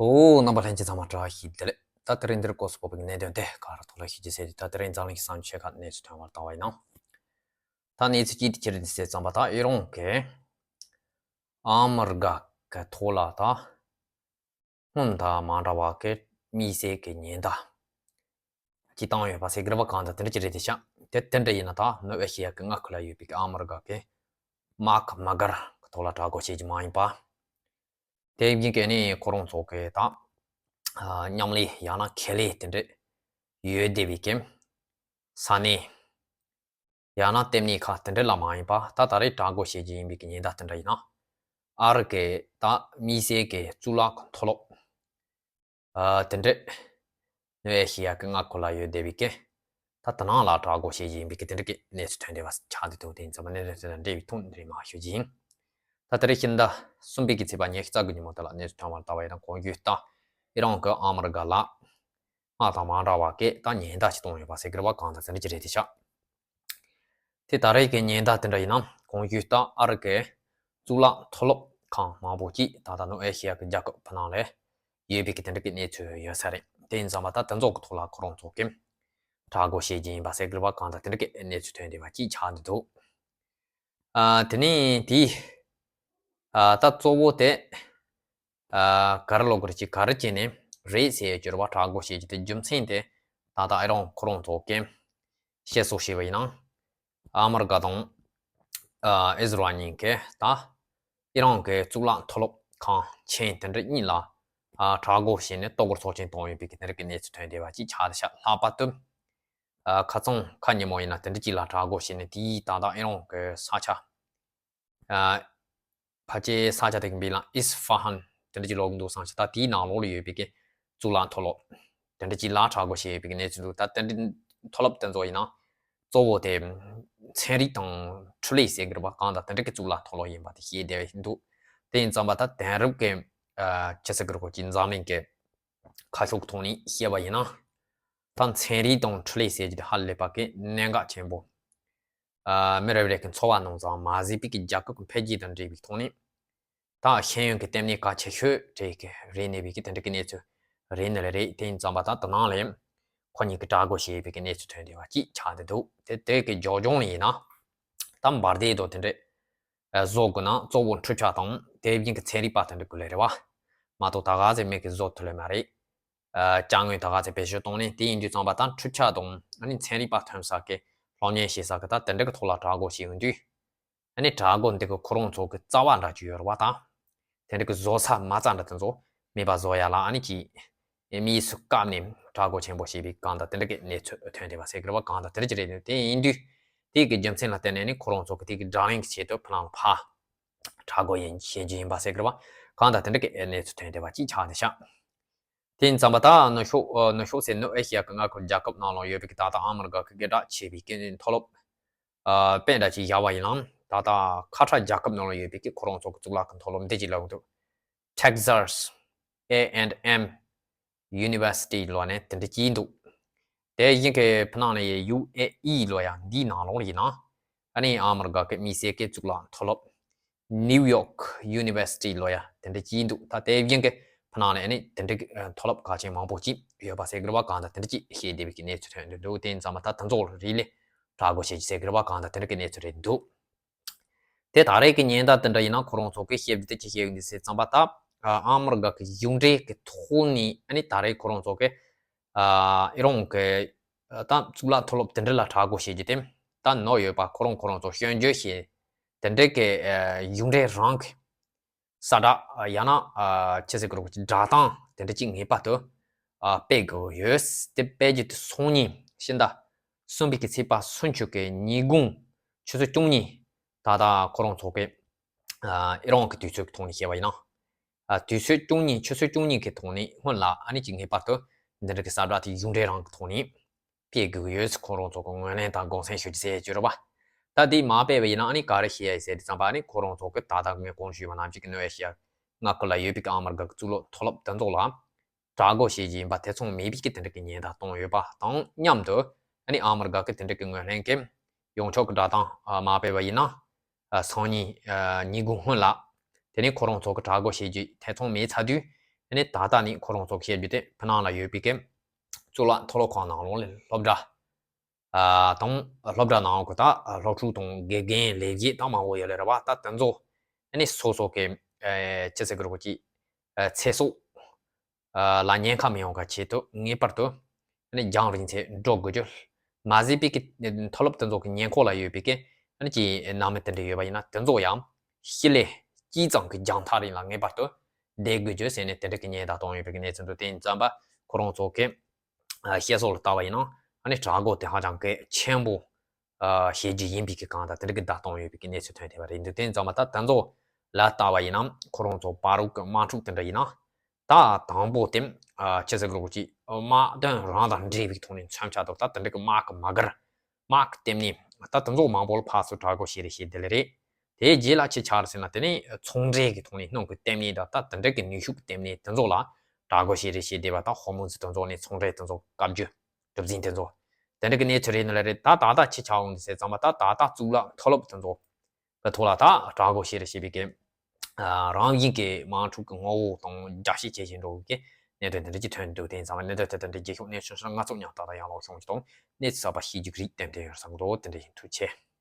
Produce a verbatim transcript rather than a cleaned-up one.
ཨོ། རྣམ་པ་ལྷན་རྒྱས་ཚང་མ་བཀྲ་ཤིས་བདེ་ལེགས། ད་དེ་རིང་འདིར་སྐོར་སུ་བབས་པའི་གནད་དོན་དེ་ག་རེ་ཐོག་ལ་ཞུ་རྒྱུ་ཟེར་དུས། ད་དེ་རིང་འཛམ་གླིང་གི་ས་མཚམས་ཆེ་ཁག་གནས་ཚུལ་ཐོན་པར་བལྟ་བ་ཡིན་ན། ད་གནས་ཚུལ་གཅིག་དེ་ཅི་རེད་ཟེར་ཙམ་པ། ད་ཨི་རན་གྱིས་ཨ་མི་རི་ཀ་གི་ཐོག་ལ་ད་སྔོན་དང་མ་འདྲ་བ་གི་དམིགས་བསལ་གྱི་ཉེན་བརྡ་ཅིག་བཏང་ཡོད་པ་ཟེར་གྱི་རེད་པ། གང་ལྟར་དེ་འདྲ་ཅིག་རེད་དེ་ཤག་དེ་དེ་འདྲ་ཡིན་ན། ད་ནུབ་ཨེ་ཤི་ཡ་གི་མངའ་ཁུལ་ལ་ཡོད་པའི་ཨ་མི་རི་ཀ་གི་དམག་མི་སྒར་གི་ཐོག་ལ་དྲག་རྒོལ་བྱེད་རྒྱུ་མ་ཡིན་པ། དེ་བཞིན་གྱི་ནི་ཁོ་རང་ཚོ་གི་ད་མཉམ་ལས་ཡང་ན་ཁེ་ལས་དེ་འདྲ་ཡོད་བསྡད་པའི་གི་ས་གནས། ཡང་ན་ལྟེ་གནས་ཁག་དེ་འདྲ་ལ་མ་ཡིན་པ། ད་ད་རེས་དྲག་རྒོལ་བྱེད་རྒྱུ་ཡིན་པའི་གི་ཉེན་བརྡ་དེ་འདྲ་ཡིན་ན། ཨ་རི་གི་ད་དམིགས་བསལ་གྱི་གཙུག་ལག་མཐོ་སློབ་ཨ་དེ་འདྲ་ནུབ་ཨེ་ཤི་ཡ་གི་མངའ་ཁུལ་ལ་ཡོད་བསྡད་པའི་གི་ད་དེ་ནང་ལ་དྲག་རྒོལ་བྱེད་རྒྱུ་ཡིན་པའི་གི་དེ་འདྲ་གི་གནས་ཚུལ་ཐོན་བསྡད་པ་ཆགས་བསྡད་འདུག་དེ་ཡིན་ཙམ་པ་ནས་དེ་དང་འབྲེལ་བའི་ཐོག་འདིར་མར་ཞུ་རྒྱུ་ཡིན། ད་དེ་རིང་ཕྱི་ཟླ་གསུམ་པའི་གི་ཚེས་པ་ཉི་ཤུ་རྩ་དགུ་ཉིན་མོ་དེ་ལ་གནས་ཚུལ་ཐོན་པར་བལྟ་བ་ཡིན་ན། གོང་ཞུས་ལྟར་ཨི་རན་གྱིས་ཨ་མི་རི་ཀ་ལ་སྔར་དང་མ་འདྲ་བ་གི་ད་ཉེན་བརྡ་ཅིག་བཏང་ཡོད་པ་ཟེར་གྱི་རེད་པ། གང་ལྟར་དེ་འདྲ་ཅིག་རེད་དེ་ཤག་དེ་ད་རེས་ཀྱི་ཉེན་བརྡ་དེ་འདྲ་ཡིན་ན། གོང་ཞུས་ལྟར་ཨ་རི་གི་གཙུག་ལག་མཐོ་སློབ་ཁང་མང་པོ་ཅིག་ད་ལྟ་ནུབ་ཨེ་ཤི་ཡ་གི་རྒྱལ་ཁབ་ཕྱི་ནང་ལ་ཡོད་པའི་གི་དེ་འདྲ་གི་གནས་ཚུལ་ཡོད་ས་རེད། དེ་ཡིན་ཙམ་པ་ད་དེ་ཚོ་གི་ཐོག་ལ་ཁོ་རང་ཚོ་གིས་དྲག་རྒོལ་བྱེད་རྒྱུ་ཡིན་པ་ཟེར་གྱི་རེད་པ། གང་ལྟར་དེ་འདྲ་གི་གནས་ཚུལ་ཐོན་བསྡད་པ་ཅིག་ཆགས་བསྡད་འདུག་ཨ་དེ་ནས་དེ་ཨ་ད་གཙོ་བོ་དེ་ཨ་ག་རེ་ལབ་དགོས་རེད། ཅིག་ག་རེ་བྱས་ནས་རེད་ཟེར་གྱི་རེད་པ། དྲག་རྒོལ་བྱེད་རྒྱུ་དེ་རྒྱུ་མཚན་དེ་ད་ལྟ་ཨི་རན་ཁོ་རང་ཚོ་གིས་བཤད་སྲོལ་བྱས་པ་ཡིན་ན། ཨ་མི་རི་ཀ་དང་ཨ་ཨི་ཟི་རལ་གཉིས་ཀས་ད་ཨི་རན་གྱི་གཙུག་ལག་མཐོ་སློབ་ཁང་ཆེན་དེ་འདྲ་གཉིས་ལ་ཨ་དྲག་རྒོལ་བྱས་ནས་ལྟོ་གོས་ཚོགས་ཆེན་བཏང་ཡོད་པའི་གི་དེ་འདྲ་གི་གནས་ཚུལ་ཐོན་བསྡད་པ་ཅིག་ཆགས་བསྡད་ཤག་ལྷག་པར་དུ་ཨ་ཁ་སང་ཁ་ཉིན་མོ་ཡིན་ན་དེ་འདྲ་ཅིག་ལ་དྲག་རྒོལ་བྱས་ནས། དེའི་ད་ལྟ་ཨི་རན་གྱི་ས་ཆ་ཨ་ཕལ་ཆེར་ས་ཆ་དེ་གི་མིང་ལ་ཨིས་ཧྥ་ཧན་དེ་འདྲ་ཅིག་ལབ་ཀྱི་འདུག་བསམ་ཤག་ད་དེའི་ནང་ལོགས་ལ་ཡོད་པའི་གི་གཙུག་ལག་མཐོ་སློབ་དེ་འདྲ་ཅིག་ལ་དྲག་རྒོལ་བྱས་ཡོད་པའི་གི་གནས་ཚུལ་འདུག་ད་དེ་འདྲའི་མཐོ་སློབ་དེ་ཚོ་ཡིན་ན་གཙོ་བོ་དེ་ཚན་རིག་དང་འཕྲུལ་ལས་ཟེར་གྱི་རེད་པ། གང་ལྟར་དེ་འདྲ་གི་གཙུག་ལག་མཐོ་སློབ་ཡིན་པ་དེ་ཤེས་བསྡད་པ་འདུག་དེ་ཡིན་ཙམ་པ་ད་དེང་རབས་ཀྱི་ཨ་ཅི་ཟེར་གྱི་རེད། ཁོ་ཅིག་འཛམ་གླིང་གི་ཁ་ཕྱོགས་ཐོག་ནས་བཤད་པ་ཡིན་ན། ད་ཚན་རིག་དང་འཕྲུལ་ལས་ཟེར་རྒྱུ་དེ་ཧ་ལས་པ་གི་གནད་འགག་ཆེན་པོ། ཨ་མི་རེ་རེ་གི་འཚོ་བ་ནང་ཙམ་མ་ཟད་པའི་གི་རྒྱལ་ཁབ་ཀྱི་འཕེལ་རྒྱས་དང་འབྲེལ་བའི་ཐོག་ནས། ད་ཤེས་ཡོན་གྱི་ལྟེ་གནས་གལ་ཆེ་ཤོས་རེད་གི་རེད་ནས་པའི་གི་དེ་འདྲ་གི་གནས་ཚུལ་རེད་ནི་ལ་རེད། དེ་ཡིན་ཙམ་པ་ད་དེ་ནང་ལ་ཁོ་གཉིས་ཀྱིས་དྲག་རྒོལ་བྱས་པའི་གི་གནས་ཚུལ་ཐོན་བསྡད་པ་ཅིག་ཆགས་བསྡད་འདུག་དེ་དེ་གི་རྒྱབ་ལྗོངས་ལ་ཡིན་ན། ད་འབར་མདེལ་དང་དེ་འདྲ་ཨ་བཟོ་དགོས་ན་གཙོ་བོ་འཕྲུལ་ཆས་དང་དེ་བཞིན་གྱི་ཚན་རིག་པ་དེ་འདྲ་དགོས་ལེ་རེད་པ། མ་གཏོགས་ད་ག་ཚོད་མེད་གི་བཟོ་ཐུབ་ལེ་མ་རེད། ཨ་དཔྱ་དངུལ་ད་ག་ཚོད་བེད་སྤྱོད་གཏོང་ནས། དེ་ཡིན་དུས་ཙམ་པ་ད་འཕྲུལ་ཆས་དང་ཨ་ནི་ཚན་རིག་པ་ཐོན་ས་གི་སློབ་གཉེར་བྱེད་ས་གི་ད་དེ་འདྲ་གི་ཐོག་ལ་དྲག་རྒོལ་བྱེད་ཡོང་དུས། ཨ་ནི་དྲག་རྒོལ་འདི་གི་ཁོ་རང་ཚོ་གི་རྩ་བ་འདྲ་ཅིག་ཡོད་རེད་པ། ད་དེ་འདྲ་གི་བཟོ་ས་མ་རྩ་འདྲ་དེ་ཚོ་མེད་པ་བཟོ་ཡ་ལ་ཨ་ནི་ཅིག་དམིགས་སུ་བཀར་ནས་དྲག་རྒོལ་ཆེན་པོ་བྱས་པའི་གང་ལྟར་དེ་འདྲ་གི་གནས་ཚུལ་ཐོན་བསྡད་པ་ཟེར་གི་རེད་པ། གང་ལྟར་དེ་འདྲ་ཅིག་རེད། དེ་ཡིན་དུས་དེ་གི་རྒྱུ་མཚན་ལ་བརྟེན་ནས་ནི་ཁོ་རང་ཚོ་གི་དེ་གི་བགྲོ་གླེང་གི་ཆེད་དུ་ཕ་ལང་ལ་ཕར་དྲག་རྒོལ་ཡིན་བྱེད་རྒྱུ་ཡིན་པ་ཟེར་གི་རེད་པ། གང་ལྟར་དེ་འདྲ་གི་གནས་ཚུལ་ཐོན་བསྡད་པ་ཅིག་ཆགས་བསྡད་ཤག་དེ་ཡིན་ཙམ་པ་ད་ནུབ་ཕྱོགས་ཨ་ནུབ་ཕྱོགས་ཟེར་ནུབ་ཨེ་ཤི་ཡ་གི་མངའ་ཁུལ་རྒྱལ་ཁབ་ནང་ལ་ཡོད་པའི་གི་ད་ལྟ་ཨ་མི་རི་ཀ་གི་སྐད་གྲགས་ཆེ་བའི་གི་མཐོ་སློབ་ཨ་དཔེ་འདྲ་ཅིག་བཞག་པ་ཡིན་ན། ད་ལྟ་ཁ་ཐག་རྒྱལ་ཁབ་ནང་ལ་ཡོད་པའི་གི་ཁོ་རང་ཚོ་གི་གཙུག་ལག་གི་མཐོ་སློབ་འདི་ཅིག་ལབ་ཀྱི་འདུག Texas A and M University ལབ་ནས་དེ་འདྲ་ཅིག་འདུག་དེ་བཞིན་གི་ཕ་ནང་ནས་ཡུ་ཨེ་ཨི་ལབ་ཡ་འདིའི་ནང་ལོགས་ཡིན་ན། ཨ་ནི་ཨ་མི་རི་ཀ་གི་དམིགས་བསལ་གི་གཙུག་ལག་མཐོ་སློབ་New York University ལབ་ཡ་དེ་འདྲ་ཅིག་འདུག་ད་དེ་བཞིན་གི་ཕ་ནང་ནས་ཨ་ནི་དེ་འདྲ་གི་ཨ་མཐོ་སློབ་གལ་ཆེན་མང་པོ་ཅིག་ཡོད་པ་ཟེར་གི་རེད་པ། གང་ལྟར་དེ་འདྲ་ཅིག་བཤད་བསྡད་པའི་གི་གནས་ཚུལ་ཐོན་འདུག་དེ་ཡིན་ཙམ་པ་ད་དེ་ཚོ་རིགས་ལས་དྲག་རྒོལ་བྱེད་ཀྱི་ཟེར་གི་རེད་པ། གང་ལྟར་དེ་འདྲ་གི་གནས་ཚུལ་རེད་འདུག་དེ་ད་རེས་ཀྱི་ཉེན་བརྡ་དེ་འདྲ་ཡིན་ན་ཁོ་རང་ཚོ་གིས་བཤད་རྒྱུ་དེ་ཅི་བཤད་ཡོད་འདུག་ཟེར་ཙམ་པ། ད་ཨ་མི་རི་ཀ་གི་གཞུང་འབྲེལ་གྱི་ཐོག་ནས་ཨ་ནི་ད་རེས་ཁོ་རང་ཚོ་གིས་ཨ་ཨི་རན་གྱི་ད་གཙུག་ལག་མཐོ་སློབ་དེ་འདྲ་ལ་དྲག་རྒོལ་བྱེད་རྒྱུ་དེ། ད་ནོར་ཡོད་པ་ཁོ་རང་ཁོ་རང་ཚོ་སྐྱོན་བརྗོད་བྱེད་དེ་འདྲ་གི་ཨ་གཞུང་འབྲེལ་རང་གི་གསལ་བསྒྲགས་ཡང་ན་ཨ་ཅི་ཟེར་དགོས་རེད། བསྒྲགས་གཏམ་དེ་འདྲ་ཅིག་ངེས་པར་དུ་ཨ་སྤེལ་དགོས་ཡོད། དེ་སྤེལ་རྒྱུ་དེ་སང་ཉིན་ཕྱི་ཟླ་གསུམ་པའི་གི་ཚེས་པ་སུམ་ཅུ་གི་ཉིན་གུང་ཆུ་ཚོད་བཅུ་གཉིས། ད་ལྟ་ཁོ་རང་ཚོ་གི་ཨ་ཨི་རན་གྱི་དུས་ཚོད་ཀྱི་ཐོག་ནས་བཤད་པ་ཡིན་ན། ཨ་དུས་ཚོད་བཅུ་གཉིས། ཆུ་ཚོད་བཅུ་གཉིས་ཀྱི་ཐོག་ནས་སྔོན་ལ་ཨ་ནི་ཅིག་ངེས་པར་དུ་འདི་འདྲ་གི་གསལ་བསྒྲགས་དེ་གཞུང་འབྲེལ་རང་གི་ཐོག་ནས་སྤེལ་དགོས་ཀྱི་ཡོད། ཁོ་རང་ཚོ་གི་ངོས་ལེན་དང་དགོངས་སེལ་ཞུ་རྒྱུ་ཟེར་གྱི་ཡོད་རེད་པ། ད་དེ་མ་སྤེལ་བ་ཡིན་ན་ཨ་ནི་ག་རེ་བཤད་ཡ་ཡིན་ཟེར་དུས་ཙམ་པ། ཨ་ནི་ཁོ་རང་ཚོ་གི་ད་ལྟ་ངས་གོང་ཞུས་པ་ནང་བཞིན་གྱི་ནུབ་ཨེ་ཤི་ཡ་མངའ་ཁུལ་ལ་ཡོད་པའི་གི་ཨ་མི་རི་ཀ་གི་གཙུག་ལག་མཐོ་སློབ་དེ་ཚོ་ལ་དྲག་རྒོལ་བྱེད་རྒྱུ་ཡིན་པ་དེ་མཚོན་མེད་པའི་གི་དེ་འདྲ་གི་ཉེན་བརྡ་བཏང་ཡོད་པ་དང་མཉམ་དུ། ཨ་ནི་ཨ་མི་རི་ཀ་གི་དེ་འདྲ་གི་ངོས་ལེན་གྱི་ཡོངས་ཁྱབ་ཀྱི་བསྒྲགས་གཏམ་ཨ་མ་སྤེལ་བ་ཡིན་ན། ཨ་སང་ཉིན་ཨ་ཉིན་གུང་སྔོན་ལ་དེ་ནས་ཁོ་རང་ཚོ་གི་དྲག་རྒོལ་བྱེད་རྒྱུ་ཐེ་ཚོམ་མེད་ཚར་དུས། དེ་ནས་ད་ལྟ་ནི་ཁོ་རང་ཚོ་བཤད་རྒྱུ་དེ་ཕི་ནང་ལ་ཡོད་པའི་གི་གཙུག་ལག་མཐོ་སློབ་ཁང་ནང་ལོགས་ལ་སློབ་གྲྭ་ཨ་དང་སློབ་གྲྭ་ནང་གི་ད་སློབ་ཕྲུག་དང་དགེ་རྒན་ལས་བྱེད་ད་མང་བོ་ཡོད་ལེ་རེད་བ། ད་དེ་ཚོ་ཨ་ནི་སོ་སོ་གི་ཨ་ཅི་ཟེར་གི་རེད་གོ་ཅི་ཨ་ཚེ་སྲོག་ཨ་ལ་ཉེན་ཁ་མི་ཡོང་ག་ཆེད་དུ་ངེས་པར་དུ་ཨ་ནི་རྒྱང་རིང་ཚད་འགྲོ་དགོས་རྒྱུ། མ་ཟད་པའི་གི་མཐོ་སློབ་དེ་ཚོ་གི་ཉེ་འཁོར་ལ་ཡོད་པའི་གི་ཨ་ནི་ཅི་ནང་མི་དེ་འདྲ་ཡོད་པ་ཡིན་ན་དེ་ཚོ་ཡང་ཤི་ལེ་སྐྱིད་ཙང་གི་རྒྱང་ཐག་རིང་ལ་ངེས་པར་དུ་བསྡད་དགོས་རྒྱུ་ཟེར་ནས་དེ་འདྲ་གི་ཉེན་བརྡ་གཏོང་ཡོད་པའི་གི་གནས་ཚུལ་འདུག་དེ་ཡིན་ཙམ་པ་ཁོ་རང་ཚོ་གི་ཨ་བཤད་སྲོལ་ལ་བལྟ་བ་ཡིན་ན་ཨ་ནི་དྲག་རྒོལ་དེ་ཧ་ཅང་གི་ཆེན་པོ་ཨ་བྱེད་རྒྱུ་ཡིན་པའི་གི་གང་ལྟར་དེ་འདྲ་གི་བརྡ་གཏོང་ཡོད་པའི་གི་གནས་ཚུལ་ཐོན་བསྡད་པ་རེད་འདུག་དེ་ཡིན་ཙམ་པ་ད་དེ་ཚོ་ལ་བལྟ་བ་ཡིན་ན་ཁོ་རང་ཚོ་བར་རུ་གི་དམག་འཁྲུག་དེ་འདྲ་ཡིན་ན་ད་དང་པོ་དེ་ཨ་ཅི་ཟེར་གི་རེད་གོ་ཅི་དམག་དོན་རང་དང་འབྲེལ་བའི་ཐོག་ནས་མཚོན་ཆ་དང་ད་དེ་འདྲ་གི་དམག་གི་མ་གར་དམག་གི་ལྟེ་གནས་ད་དེ་ཚོ་མང་པོ་ལ་ཕར་ཚུར་དྲག་རྒོལ་བྱེད་རེས་བྱེད་བསྡད་ལེ་རེད། དེའི་རྗེས་ལ་ཅི་ཆགས་རེད་ཟེར་ན་དེ་ནས་ཚོང་འབྲེལ་གྱི་ཐོག་ནས་སྣུམ་གྱི་ལྟེ་གནས་དང་ད་དེ་འདྲ་གི་ནུས་ཤུགས་ལྟེ་གནས་དེ་ཚོ་ལ་དྲག་རྒོལ་བྱེད་རེས་བྱེད་བསྡད་པ་ད་ཧོར་མུ་ཛི་དེ་ཚོ་ནས་ཚོང་འབྲེལ་དེ་ཚོ་བཀག་རྒྱུ་གྲུ་གཟིངས་དེ་ཚོ་དེ་འདྲ་གི་གནས་ཚུལ་རེད་ནི་ལེ་རེད། ད་ད་ལྟ་ཅི་ཆགས་འོང་འདུག་ཟེར་ཙམ་པ་ད་ད་ལྟ་གཙུག་ལག་མཐོ་སློབ་དེ་ཚོ་གི་ཐོག་ལ་ད་དྲག་རྒོལ་བྱེད་རེས་བྱེད་པའི་གི་ཨ་རང་བཞིན་གྱི་དམག་འཁྲུག་གི་ངོ་བོ་དང་རྒྱ་བཤད་བྱེད་བཞིན་འགྲོ་གི་གནད་དོན་དེ་འདྲ་ཅིག་ཐོན་འདུག་དེ་ཡིན་ཙང་གནད་དོན་དེ་དེ་འདྲ་རྒྱས་ཤོག་གནས་ཚུལ་སོགས་ང་ཚོ་ཉག་ཏག་ཏག་ཡང་ལོག་སོང་ཅི་དང་གནས་ཚུལ་གསར་པ་ཤེས་རྒྱུ་གི་རིགས་ཏན་ཏན་ཡོད་བསམ་གི་འདུག་དེ་འདྲ་ཡིན། ཐུགས་རྗེ་ཆེ།